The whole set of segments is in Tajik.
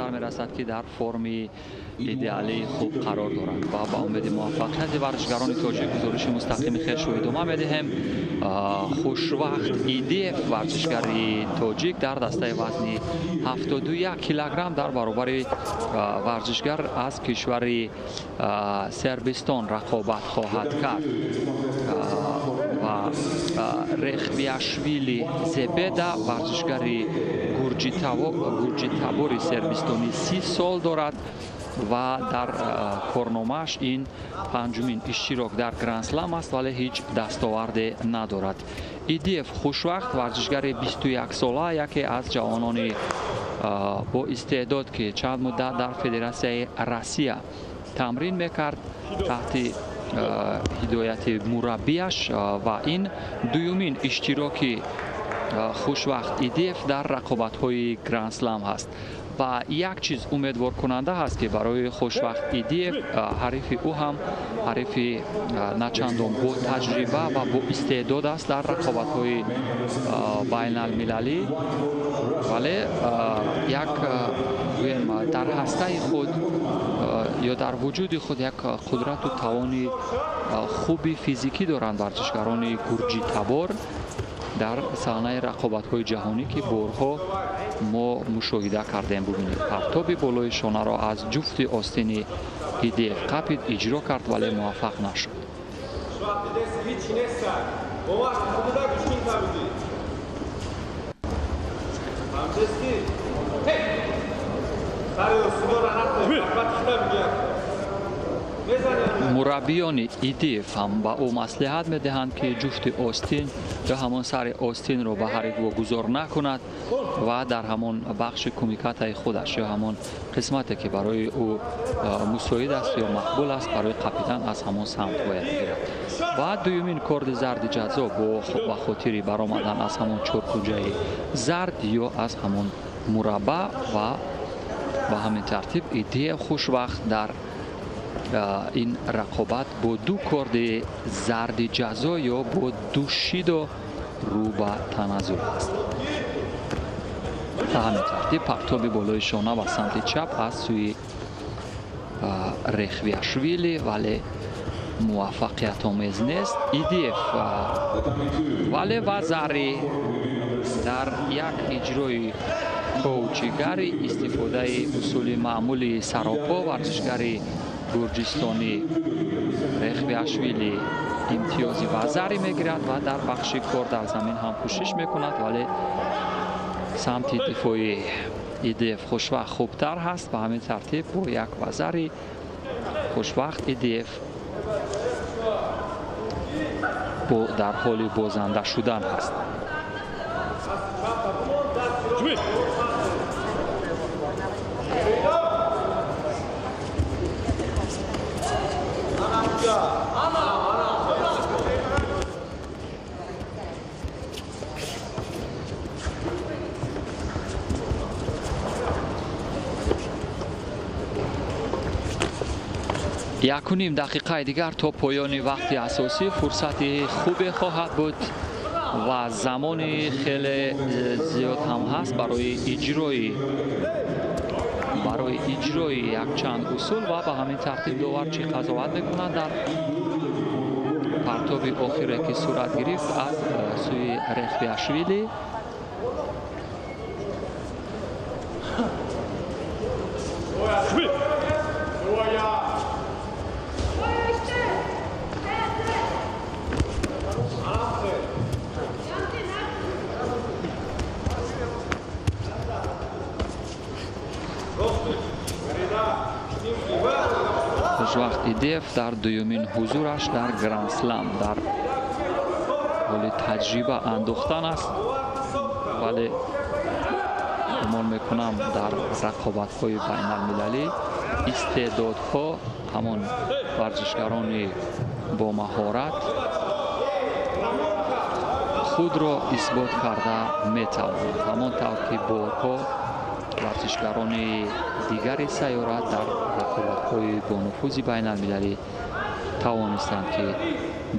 назар мерасад, ки дар форми идеалии хуб қарор дорад ва ба умеди муваффақияти варзишгарони тоҷик гузориши мустақими хешро идома медиҳем. Хушвақт Идиев, варзишгари тоҷик дар дастаи вазни 71 килограмм дар баробари варзишгар аз кишвари Сербистон рақобат хоҳад кард ва Рехвиашвили Зебеда, варзишгари гурҷитабори сербистонӣ, 30 сол дорад ва дар корномааш ин панҷумин иштирок дар Гранд-слам аст, вале ҳеҷ дастоварде надорад. Идиев Хушвақт, варзишгари 21 сола, яке аз ҷавонони бо истеъдод, ки чанд муддат дар Федератсияи Россия тамрин мекард таҳти ҳидояти мураббияш, ва ин дуюмин иштироки Хушвақт Идиев дар рақобатҳои Гранд-слам ҳаст. Ва як чиз умедворкунанда ҳаст, ки барои Хушвақт Идиев ҳарифи ӯ ҳам ҳарифи начандон бо таҷриба ва бо истеъдод аст дар рақобатҳои байналмилалӣ, вале як гӯем дар ҳастаи худ ё дар вуҷуди худ як қудрату тавони хуби физикӣ доранд варзишгарони гурҷитабор дар саҳнаи рақобатҳои ҷаҳонӣ, ки борҳо мо мушоҳида кардем. Бубинед, партоби болои шонаро аз ҷуфти остини Идиев қапид, иҷро кард, вале муваффақ нашуд. Мураббиёни Идиев ҳам ба ӯ маслиҳат медиҳанд, ки ҷуфти остин ё ҳамон сари остинро ба ҳариф вогузор накунад ва дар ҳамон бахши кумикатаи худаш ё ҳамон қисмате, ки барои ӯ мусоид аст ё мақбул аст, барои қапидан аз ҳамон самт бояд гирад. Ва дуюмин корди зарди ҷазо ба хотири баромадан аз ҳамон чоркунҷаи зард ё аз ҳамон мураббаъ, ва ба ҳамин тартиб Идиев Хушвақт дар ин рақобат бо ду корди зарди ҷазо ё бо ду шидо рӯ ба таназзул аст. Ба ҳамин тартиб партоби болои шона ба самти чап аз сӯи Рехвиашвили, вале муваффақиятомез нест. Идиев вале вазари дар як иҷрои коучигари истифодаи усули маъмули саропо варзишгари гурҷистонӣ Рехвиашвили имтиёзи вазари мегирад ва дар бахши кор дар замин ҳам кӯшиш мекунад, вале самти дифои Идиев Хушвақт хубтар ҳаст. Ба ҳамин тартиб бо як вазари Хушвақт Идиев дар ҳоли бозанда шудан ҳаст. Якуним дақиқаи дигар то поёни вақти асосӣ фурсати хубе хоҳад буд ва замони хеле зиёд ҳам ҳаст барои иҷрои якчанд усул, ва ба ҳамин тартиб довар чӣ қазоват мекунад дар партоби охире, ки сурат гирифт аз сӯи Рехвиашвили. Хушвақт Идиев дар дуюмин ҳузураш дар Гранд-слам дар ҳоли таҷриба андохтан аст, вале гумон мекунам дар рақобатҳои байналмилалӣ истеъдодҳо ҳамон варзишгарони бо маҳорат худро исбот карда метавонанд, ҳамон тавр ки борҳо варзишгарони дигари сайёра дар рақобатҳои бонуфузи байналмилалӣ тавонистанд, ки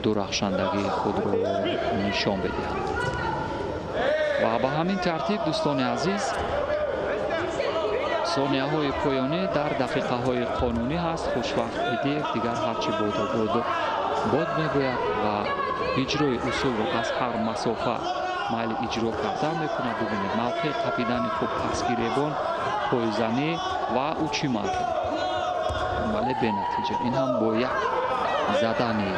дурахшандагии худро нишон бидиҳанд. Ва ба ҳамин тартиб, дӯстони азиз, Сонияҳои поёнӣ дар дақиқаҳои қонунӣ ҳаст. Хушвақт Идиев дигар ҳарчи боду бод бод мегӯяд ва иҷрои усулро аз ҳар масофа майли иҷро кардан мекунад. Бубинед, мавқеи қапидани хуб, пасгиребон, пойзанӣ ва учимата, вале бенатиҷа. Ин ҳам бо як задани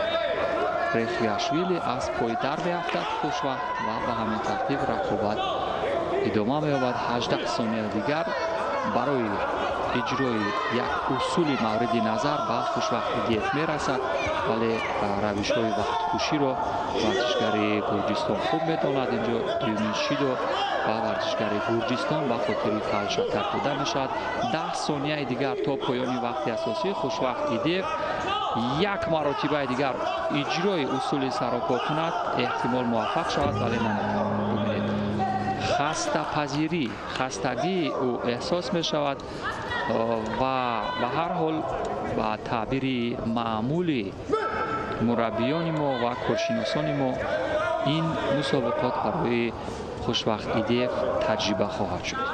Рехиашвили аз пой дар меафтад Хушвақт ва ба ҳамин тартиб рақобат идома меёбад. 18 сония дигар барои иҷрои як усули мавриди назар ба Хушвақт Идиев мерасад, вале равишҳои вақткуширо варзишгари Гурҷистон хуб медонад. Инҷо дуюмин шидо ба варзишгари Гурҷистон ба хотири фалшакар дода мешавад. 10 сонияи дигар то поёни вақти асосӣ. Хушвақт Идиев як маротибаи дигар иҷрои усули саропо кунад, эҳтимол муваффақ шавад, вале наметавонад. Бубинед, хастапазирӣ, хастагии ӯ эҳсос мешавад ва ба ҳар ҳол, ба таъбири маъмули мураббиёни мо ва коршиносони мо, ин мусобиқот барои Хушвақт Идиев таҷриба хоҳад шуд.